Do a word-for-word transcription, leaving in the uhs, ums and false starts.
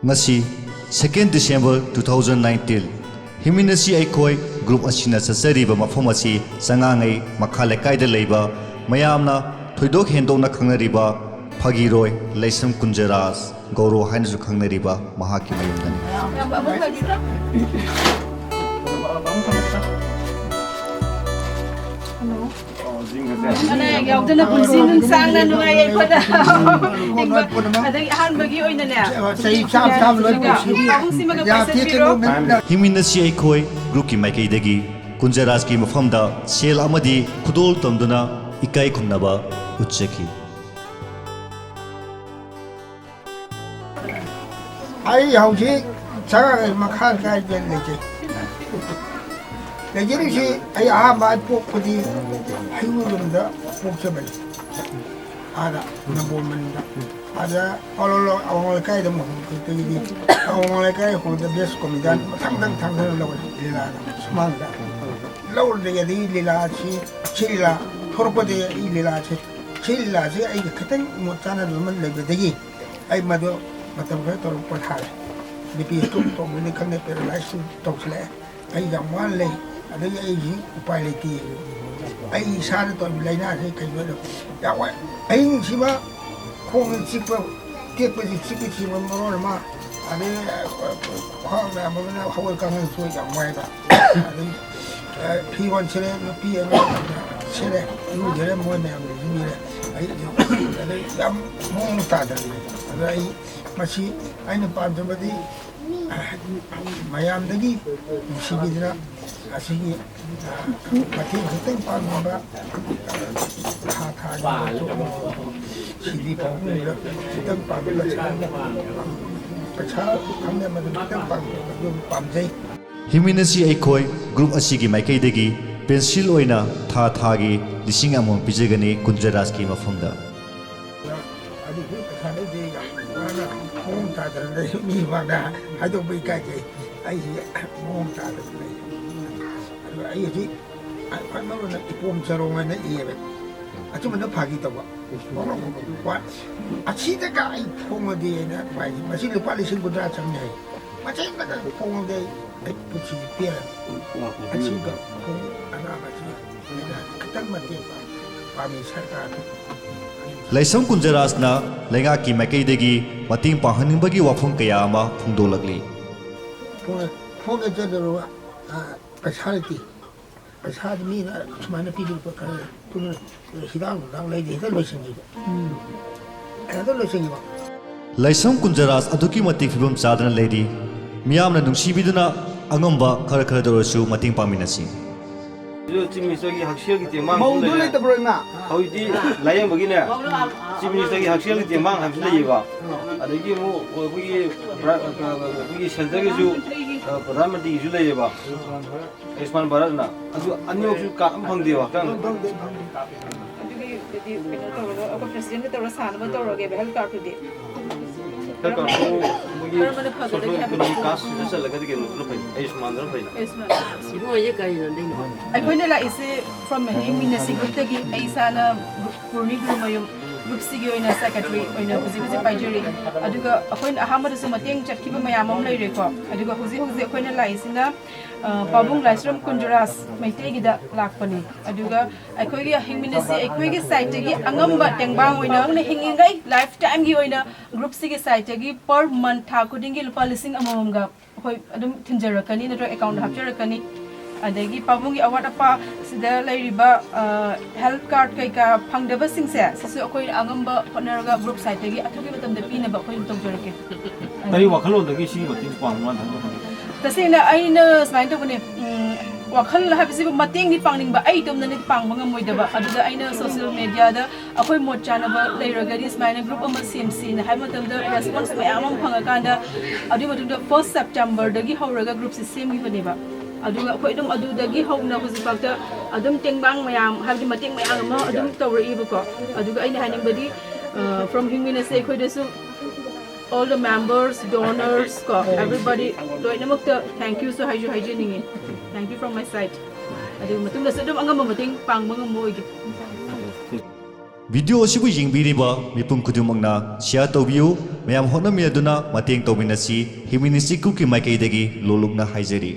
ꯉꯁꯤ second December two thousand nineteen, ꯍꯤꯡꯃꯤꯟꯅꯁꯤ ꯑꯩꯈꯣꯏ group ꯑꯁꯤꯅ ꯆꯠꯆꯔꯤꯕ ꯃꯐꯝ ꯑꯁꯤ ꯆꯉꯥꯉꯩ ꯃꯈꯥ ꯂꯩꯀꯥꯏꯗ ꯂꯩꯕ ꯃꯌꯥꯝꯅ ꯊꯣꯏꯗꯣꯛ ꯍꯦꯟꯗꯣꯛꯅ ꯈꯪꯅꯔꯤꯕ ꯐꯥꯒꯤꯔꯣꯏ ꯂꯩꯁ꯭ꯔꯝ ꯀꯨꯟꯖꯔꯥꯖ ꯒꯧꯔꯣ ꯍꯥꯏꯅꯁꯨ ꯈꯪꯅꯔꯤꯕ ꯃꯍꯥꯛꯀꯤ ꯃꯌꯨꯝꯗꯅꯤ꯫ ꯑꯅꯥ ꯑꯌꯦꯛ ꯌꯥꯎꯗꯅ ꯄꯨꯟꯁꯤ ꯅꯨꯡꯁꯥꯡꯅ ꯅꯨꯡꯉꯥꯏ ꯌꯥꯏꯐꯅ ꯍꯤꯡꯕ꯫ ꯑꯗꯒꯤ ꯑꯍꯥꯟꯕꯒꯤ ꯑꯣꯏꯅꯅꯦ, ꯆꯍꯤ ꯆꯥꯝ ꯆꯥꯝ ꯂꯣꯏ ꯄꯨꯟꯁꯤꯒꯦ꯫ ꯄꯥꯕꯨꯡꯁꯤꯃꯒ ꯌꯥ ꯄꯥꯏꯁꯟꯕꯤꯔꯣ꯫ ꯇꯦꯛꯀꯅꯨ, ꯃꯤꯠꯅ꯫ ꯍꯤꯡꯃꯤꯟꯅꯁꯤ ꯑꯩꯈꯣꯏ groupꯀꯤ ꯃꯥꯏꯀꯩꯗꯒꯤ ꯀꯨꯟꯖꯔꯥꯖꯀꯤ ꯃꯐꯝꯗ ꯁꯦꯜ ꯑꯃꯗꯤ ꯈꯨꯗꯣꯜ ꯇꯝꯗꯨꯅ ꯏꯀꯥꯏ ꯈꯨꯝꯅꯕ ꯎꯠꯆꯈꯤ꯫ ꯑꯩ ꯍꯧꯖꯤꯛ ꯆꯉꯥꯡꯒꯩ ꯃꯈꯥ ꯂꯩꯀꯥꯏꯗ ꯂꯩꯖꯩ꯫ ꯂꯩꯖꯔꯤꯁꯤ ꯑꯩ ꯑꯍꯥꯟꯕ ꯑꯩ ꯄꯣꯛꯄꯗꯤ ꯍꯩꯔꯨꯔꯣꯝꯗ ꯄꯣꯛꯆꯕꯅꯤ꯫ ꯑꯥꯗ ꯅꯝꯕꯣꯜ ꯃꯅꯤꯡꯗ꯫ ꯑꯗ ꯄꯥꯎꯂꯣ ꯑꯋꯥꯡ ꯂꯩꯀꯥꯏꯗ ꯑꯃꯨꯛ ꯍꯣꯡꯗꯣꯛꯄꯗꯒꯤꯗꯤ ꯑꯋꯥꯡ ꯂꯩꯀꯥꯏ ꯍꯣꯡꯗ ꯕꯦꯁ ꯀꯣꯃꯤꯗꯥꯟ ꯃꯊꯪ ꯃꯊꯪ ꯊꯥꯡꯊꯅ ꯂꯧꯔꯦ ꯂꯤꯂꯥꯗ ꯁꯨꯃꯥꯡꯗ꯫ ꯂꯧꯔꯨꯗꯒꯤ ꯑꯗꯒꯤ ꯂꯤꯂꯥꯁꯤ, ꯁꯤ ꯂꯤꯂꯥ ꯊꯣꯔꯛꯄꯗꯒꯤ ꯑꯩ ꯂꯤꯂꯥꯁꯤ, ꯁꯤ ꯂꯤꯂꯥꯁꯤ ꯑꯩꯒ ꯈꯤꯇꯪ ꯃꯣꯠ ꯆꯥꯟꯅꯗꯕ ꯑꯃ ꯂꯩꯕꯗꯒꯤ ꯑꯩ ꯃꯗꯨ ꯃꯇꯝ ꯈꯔ ꯇꯧꯔꯒ ꯄꯣꯊꯥꯔꯦ꯫ ꯕꯤ ꯄꯤ stroke ꯇꯧꯕꯅꯤ ꯈꯪꯗꯦ, paralysis ꯇꯧꯁꯤꯜꯂꯛꯑꯦ꯫ ꯑꯩ ꯌꯥꯝ ꯋꯥꯅ ꯂꯩ꯫ ꯑꯗꯒꯤ ꯑꯩꯁꯤ ꯎꯄꯥꯏ ꯂꯩꯇꯦ꯫ ꯑꯩ ꯏꯁꯥꯅ ꯇꯧꯔꯤꯕ ꯂꯥꯏꯅꯥꯁꯤ ꯀꯩꯅꯣ ꯌꯥꯝ ꯋꯥꯏ꯫ ꯑꯍꯤꯡꯁꯤꯃ ꯈꯣꯡꯅ ꯆꯤꯛꯄ, ꯇꯦꯛꯄꯁꯤ ꯆꯤꯛꯄ ꯆꯤꯛꯄ ꯃꯔꯣꯟ ꯑꯃ, ꯑꯗꯩ ꯈ꯭ꯋꯥꯡ ꯅꯥꯕꯗꯨꯅ ꯍꯧꯒꯠ ꯀꯥꯡꯈꯠꯁꯨ ꯌꯥꯝ ꯋꯥꯏꯕ꯫ ꯑꯗꯩ, ꯑ, ꯐꯤꯔꯣꯟ ꯁꯦꯠꯂꯦ, ꯅꯨꯄꯤ ꯑꯉꯥꯡ ꯁꯦꯠꯂꯦ, ꯏꯔꯨꯖꯔꯦ, ꯃꯣꯏ ꯃꯌꯥꯝ ꯂꯩꯁꯤꯟꯕꯤꯔꯦ꯫ ꯑꯩ ꯑꯗꯩ ꯌꯥꯝ ꯃꯑꯣꯡ ꯇꯥꯗꯅ ꯂꯩ꯫ ꯑꯗ ꯑꯩ ꯃꯁꯤ ꯑꯩꯅ ꯄꯥꯝꯖꯕꯗꯤ ꯃꯌꯥꯝꯗꯒꯤ ꯅꯨꯡꯁꯤꯕꯤꯗꯅ ꯑꯁꯤꯒꯤ ꯃꯇꯦꯡ ꯈꯤꯇꯪ ꯄꯥꯡꯅꯕ ꯊꯥ ꯊꯥꯒꯤ ꯁꯤꯗꯤ ꯐꯥꯎꯕꯗ ꯈꯤꯇꯪ ꯄꯥꯡꯕꯤꯕ ꯄꯩꯁꯥ ꯈꯪꯗꯦ ꯃꯗꯨ ꯈꯤꯇꯪ ꯄꯥꯡꯕꯤꯕ ꯑꯗꯨ ꯄꯥꯝꯖꯩ꯫ ꯍꯤꯡꯃꯤꯟꯅꯁꯤ ꯑꯩꯈꯣꯏ group ꯑꯁꯤꯒꯤ ꯃꯥꯏꯀꯩꯗꯒꯤ pencil ꯑꯣꯏꯅ ꯊꯥ ꯊꯥꯒꯤ ꯂꯤꯁꯤꯡ ꯑꯃꯃꯝ ꯄꯤꯖꯒꯅꯤ ꯀꯨꯟꯖꯔꯥꯖꯀꯤ ꯃꯐꯝꯗ꯫ ꯑꯗꯨꯁꯨ ꯄꯩꯁꯥ ꯂꯩꯇꯦ, ꯌꯥꯝ ꯋꯥꯅ ꯃꯑꯣꯡ ꯇꯥꯗꯅ ꯂꯩ꯫ ꯃꯤ ꯃꯃꯥꯡꯗ ꯍꯥꯏꯗꯣꯛꯄ ꯏꯀꯥꯏꯖꯩ꯫ ꯑꯩꯁꯦ ꯃꯑꯣꯡ ꯇꯥꯗꯅ ꯂꯩ꯫ ꯑꯗꯨ ꯑꯩ ꯍꯧꯖꯤꯛ ꯈ꯭ꯋꯥꯏ ꯃꯔꯨ ꯑꯣꯏꯅ ꯏꯄꯣꯝ ꯆꯔꯣꯡ ꯍꯥꯏꯅ ꯏꯌꯦꯕ꯫ ꯑꯆꯨꯝꯕꯗ ꯐꯥꯒꯤ ꯇꯧꯕ꯫ ꯑꯁꯤꯗꯒ ꯑꯩ ꯐꯣꯡꯉꯗꯤ ꯑꯩꯅ ꯃꯥꯏꯁꯦ, ꯃꯁꯤ ꯂꯨꯄꯥ ꯂꯤꯁꯤꯡ ꯀꯨꯟꯊ꯭ꯔꯥ ꯆꯪꯅꯤ ꯍꯥꯏ꯫ ꯃꯁꯤ ꯑꯃꯇ ꯐꯣꯡꯉꯗꯤ ꯑꯩ, ꯑꯩ ꯄꯨꯟꯁꯤ ꯄꯦꯜꯂꯅꯤ꯫ ꯑꯁꯤꯒ ꯐꯣꯡ ꯑꯅꯥꯕꯁꯤ ꯑꯩꯅ ꯈꯤꯇꯪ ꯃꯇꯦꯡ ꯄꯥꯡ-, ꯄꯥꯝꯃꯤ ꯁꯔꯀꯥꯔꯗ꯫ ꯂꯩꯁꯝ ꯀꯨꯟꯖꯔꯥꯖꯅ ꯂꯩꯉꯥꯛꯀꯤ ꯃꯥꯏꯀꯩꯗꯒꯤ ꯃꯇꯦꯡ ꯄꯥꯡꯍꯟꯅꯤꯡꯕꯒꯤ ꯋꯥꯐꯝ ꯀꯌꯥ ꯑꯃ ꯐꯣꯡꯗꯣꯛꯂꯛꯂꯤ꯫ ꯐꯣꯡꯉꯦ, ꯐꯣꯡꯉꯦ ꯆꯠꯂꯨꯔꯕ, ꯑ, ꯄꯩꯁꯥ ꯂꯩꯇꯦ꯫ ꯄꯩꯁꯥꯗꯤ ꯃꯤꯅ ꯁꯨꯃꯥꯏꯅ ꯄꯤꯗꯣꯏꯕ ꯈꯔ ꯊꯨꯅ ꯍꯤꯗꯥꯛ ꯅꯨꯡꯗꯥꯛ ꯂꯩꯗꯤ ꯍꯦꯛꯇ ꯂꯣꯏꯁꯤꯟꯈꯤꯕ꯫ ꯍꯦꯛꯇ ꯂꯣꯏꯁꯤꯟꯈꯤꯕ꯫ ꯂꯩꯁꯝ ꯀꯨꯟꯖꯔꯥꯖ ꯑꯗꯨꯛꯀꯤ ꯃꯇꯤꯛ ꯐꯤꯕꯝ ꯆꯥꯗꯅ ꯂꯩꯔꯤ꯫ ꯃꯤꯌꯥꯝꯅ ꯅꯨꯡꯁꯤꯕꯤꯗꯨꯅ ꯑꯉꯝꯕ ꯈꯔ ꯈꯔꯗ ꯑꯣꯏꯔꯁꯨ ꯃꯇꯦꯡ ꯄꯥꯡꯃꯤꯟꯅꯁꯤ꯫ ꯑꯗꯨ ꯆꯤꯐ ꯃꯤꯅꯤꯁꯇꯔꯒꯤ ꯍꯛꯁꯦꯜꯒꯤ ꯇꯦꯡꯕꯥꯡ ꯃꯧꯗꯣ ꯂꯩꯇꯕ꯭ꯔꯣ ꯏꯃꯥ? ꯍꯧꯖꯤꯛꯇꯤ ꯂꯥꯏꯌꯦꯡꯕꯒꯤꯅꯦ ꯆꯤꯐ ꯃꯤꯅꯤꯁꯇꯔꯒꯤ ꯍꯛꯁꯦꯜꯒꯤ ꯇꯦꯡꯕꯥꯡ ꯍꯥꯏꯕꯁꯨ ꯂꯩꯌꯦꯕ꯫ ꯑꯗꯒꯤ ꯑꯃꯨꯛ ꯑꯩꯈꯣꯏꯒꯤ ꯄ꯭ꯔ-, ꯑꯩꯈꯣꯏꯒꯤ ꯁꯦꯟꯇꯔꯒꯤꯁꯨ, ꯑ, ꯄ꯭ꯔꯙꯥꯟ ꯃꯟꯇ꯭ꯔꯤꯒꯤꯁꯨ ꯂꯩꯌꯦꯕ, ꯑꯌꯨꯁꯃꯥꯟ ꯚꯥꯔꯠꯅ꯫ ꯑꯗꯨ ꯑꯅꯤꯃꯛꯁꯨ ꯀꯥꯔꯗ ꯑꯃ ꯐꯪꯗꯦꯕ ꯍꯛꯆꯥꯡꯗ꯫ ꯑꯗꯨꯒꯤ ꯀꯩꯅꯣ ꯇꯧꯔꯒ ꯑꯩꯈꯣꯏ ꯄ꯭ꯔꯦꯁꯤꯗꯦꯟꯒ ꯇꯧꯔꯒ ꯁꯥꯟꯅꯕ ꯇꯧꯔꯒꯦꯕ ꯍꯦꯜꯊ ꯀꯥꯔꯗꯇꯨꯗꯤ꯫ ꯍꯦꯜꯊ ꯀꯥꯔꯗꯇꯨ ꯃꯣꯏꯒꯤ ꯀꯔꯝꯕꯅ ꯐꯒꯗꯒꯦ ꯁꯣꯁꯤꯌꯦꯜ ꯍꯥꯏꯕꯗꯣ ꯏꯀꯣꯅꯣꯃꯤꯛ ꯀꯥꯁꯇ ꯆꯠꯂꯒꯗꯤ ꯀꯩꯅꯣꯗꯨꯅ ꯐꯩ, ꯑꯌꯨꯁꯃꯥꯟꯗꯨꯅ ꯐꯩꯅ꯫ ꯑꯌꯨꯁꯃꯥꯟ꯫ ꯏꯕꯨꯡꯉꯣꯁꯦ ꯀꯔꯤꯅꯣ ꯅꯪ? ꯑꯩꯈꯣꯏꯅ ꯂꯥꯛꯏꯁꯦ ꯐ꯭ꯔꯣꯝ ꯍꯤꯡꯃꯤꯟꯅꯁꯤ ꯒ꯭ꯔꯨꯞꯇꯒꯤ꯫ ꯑꯩ ꯏꯁꯥꯅ ꯄꯨꯔꯅꯤ ꯒꯨꯔꯨꯃꯌꯨꯝ ꯒ꯭ꯔꯨꯞꯁꯤꯒꯤ ꯑꯣꯏꯅ ꯁꯦꯀ꯭ꯔꯦꯇꯔꯤ ꯑꯣꯏꯅ ꯍꯧꯖꯤꯛ ꯍꯧꯖꯤꯛ ꯄꯥꯏꯖꯔꯤ꯫ ꯑꯗꯨꯒ ꯑꯩꯈꯣꯏꯅ ꯑꯍꯥꯟꯕꯗꯁꯨ ꯃꯇꯦꯡ ꯆꯠꯈꯤꯕ ꯃꯌꯥꯝ ꯑꯃ ꯂꯩꯔꯦꯀꯣ꯫ ꯑꯗꯨꯒ ꯍꯧꯖꯤꯛ ꯍꯧꯖꯤꯛ ꯑꯩꯈꯣꯏꯅ ꯂꯥꯛꯏꯁꯤꯅ, ꯑ, ꯄꯥꯕꯨꯡ ꯂꯥꯏꯁ꯭ꯔꯝ ꯀꯨꯟꯖꯔꯥꯖ ꯃꯩꯇꯩꯒꯤꯗ ꯂꯥꯛꯄꯅꯤ꯫ ꯑꯗꯨꯒ ꯑꯩꯈꯣꯏꯒꯤ ꯍꯤꯡꯃꯤꯟꯅꯁꯤ ꯑꯩꯈꯣꯏꯒꯤ ꯁꯥꯏꯠꯇꯒꯤ ꯑꯉꯝꯕ ꯇꯦꯡꯕꯥꯡ ꯑꯣꯏꯅ ꯍꯤꯡꯉꯤꯉꯩ ꯂꯥꯏꯐ ꯇꯥꯏꯝꯒꯤ ꯑꯣꯏꯅ ꯒ꯭ꯔꯨꯞꯁꯤꯒꯤ ꯁꯥꯏꯠꯇꯒꯤ ꯄꯔ ꯃꯟꯊ ꯊꯥ ꯈꯨꯗꯤꯡꯒꯤ ꯂꯨꯄꯥ ꯂꯤꯁꯤꯡ ꯑꯃꯃꯝꯒ ꯑꯩꯈꯣꯏ ꯑꯗꯨꯝ ꯊꯤꯟꯖꯔꯛꯀꯅꯤ, ꯅꯠꯇ꯭ꯔꯒ ꯑꯦꯀꯥꯎꯟꯗ ꯍꯥꯞꯆꯔꯛꯀꯅꯤ꯫ ꯑꯗꯒꯤ ꯄꯥꯕꯨꯡꯒꯤ ꯑꯋꯥꯠ ꯑꯄꯥ ꯁꯤꯗ ꯂꯩꯔꯤꯕ, ꯑ, ꯍꯦꯜꯊ ꯀꯥꯔꯗ ꯀꯩꯀꯥ ꯐꯪꯗꯕꯁꯤꯡꯁꯦ ꯁꯤꯁꯨ ꯑꯩꯈꯣꯏꯅ ꯑꯉꯝꯕ ꯍꯣꯠꯅꯔꯒ ꯒ꯭ꯔꯨꯞ ꯁꯥꯏꯠꯇꯒꯤ ꯑꯊꯨꯕ ꯃꯇꯝꯗ ꯄꯤꯅꯕ ꯑꯩꯈꯣꯏ ꯑꯗꯨꯝ ꯇꯧꯖꯔꯛꯀꯦ꯫ ꯀꯔꯤ ꯋꯥꯈꯜꯂꯣꯟꯗꯒꯤ ꯁꯤꯒꯤ ꯃꯇꯦꯡ ꯄꯥꯡꯕ ꯉꯝꯗꯕꯅꯣ? ꯇꯁꯦꯡꯅ ꯑꯩꯅ ꯁꯨꯃꯥꯏꯅ ꯇꯧꯕꯅꯦ, ꯎꯝ, ꯋꯥꯈꯜ ꯍꯥꯏꯕꯁꯤꯕꯨ ꯃꯇꯦꯡꯗꯤ ꯄꯥꯡꯅꯤꯡꯕ, ꯑꯩ ꯏꯇꯣꯝꯗꯅꯗꯤ ꯄꯥꯡꯕ ꯉꯝꯃꯣꯏꯗꯕ꯫ ꯑꯗꯨꯗ ꯑꯩꯅ ꯁꯣꯁꯤꯌꯦꯜ ꯃꯦꯗꯤꯌꯥꯗ ꯑꯩꯈꯣꯏ ꯃꯣꯠ ꯆꯥꯅꯕ ꯂꯩꯔꯒꯗꯤ ꯁꯨꯃꯥꯏꯅ ꯒ꯭ꯔꯨꯞ ꯑꯃ ꯁꯦꯝꯁꯤꯅ ꯍꯥꯏꯕ ꯃꯇꯝꯗ ꯔꯦꯁꯄꯣꯟꯁ ꯃꯌꯥꯝ ꯑꯃ ꯐꯪꯉꯀꯥꯟꯗ, ꯑꯗꯨꯒꯤ ꯃꯇꯨꯡꯗ ꯐꯥꯔꯁ ꯁꯦꯞꯇꯦꯝꯕꯔꯗꯒꯤ ꯍꯧꯔꯒ ꯒ꯭ꯔꯨꯞꯁꯦ ꯁꯦꯝꯈꯤꯕꯅꯦꯕ꯫ ꯑꯗꯨꯒ ꯑꯩꯈꯣꯏ ꯑꯗꯨꯝ ꯑꯗꯨꯗꯒꯤ ꯍꯧꯅ ꯍꯧꯖꯤꯛꯐꯥꯎꯗ ꯑꯗꯨꯝ ꯇꯦꯡꯕꯥꯡ ꯃꯌꯥꯝ, ꯍꯥꯏꯕꯗꯤ ꯃꯇꯦꯡ ꯃꯌꯥꯝ ꯑꯃ ꯑꯗꯨꯝ ꯇꯧꯔꯛꯏꯕꯀꯣ꯫ ꯑꯗꯨꯒ ꯑꯩꯅ ꯍꯥꯏꯅꯤꯡꯕꯗꯤ, ꯐ꯭ꯔꯣꯝ ꯍꯤꯡꯃꯤꯟꯅꯁꯦ ꯑꯩꯈꯣꯏꯗꯁꯨ all the members, donors ꯀꯣ, everybody ꯂꯣꯏꯅꯃꯛꯇ thank you ꯁꯨ ꯍꯥꯏꯁꯨ ꯍꯥꯏꯖꯅꯤꯡꯉꯤ꯫ Thank you from my side. ꯑꯗꯨꯒ ꯃꯇꯨꯡꯗꯁꯨ ꯑꯗꯨꯝ ꯑꯉꯝꯕ ꯃꯇꯦꯡ ꯄꯥꯡꯕ ꯉꯝꯕ ꯑꯣꯏꯒꯦ꯫ ꯚꯤꯗꯤꯑꯣ ꯑꯁꯤꯕꯨ ꯌꯦꯡꯕꯤꯔꯤꯕ ꯃꯤꯄꯨꯝ ꯈꯨꯗꯤꯡꯃꯛꯅ ꯁꯤꯌꯥꯔ ꯇꯧꯕꯤꯌꯨ꯫ ꯃꯌꯥꯝ ꯍꯣꯠꯅꯃꯤꯟꯅꯗꯨꯅ ꯃꯇꯦꯡ ꯇꯧꯃꯤꯟꯅꯁꯤ꯫ ꯍ꯭ꯌꯨꯃꯦꯅꯤꯁꯇꯤꯛ ꯒ꯭ꯔꯨꯞꯀꯤ ꯃꯥꯏꯀꯩꯗꯒꯤ ꯂꯣꯂꯨꯛꯅ ꯍꯥꯏꯖꯔꯤ꯫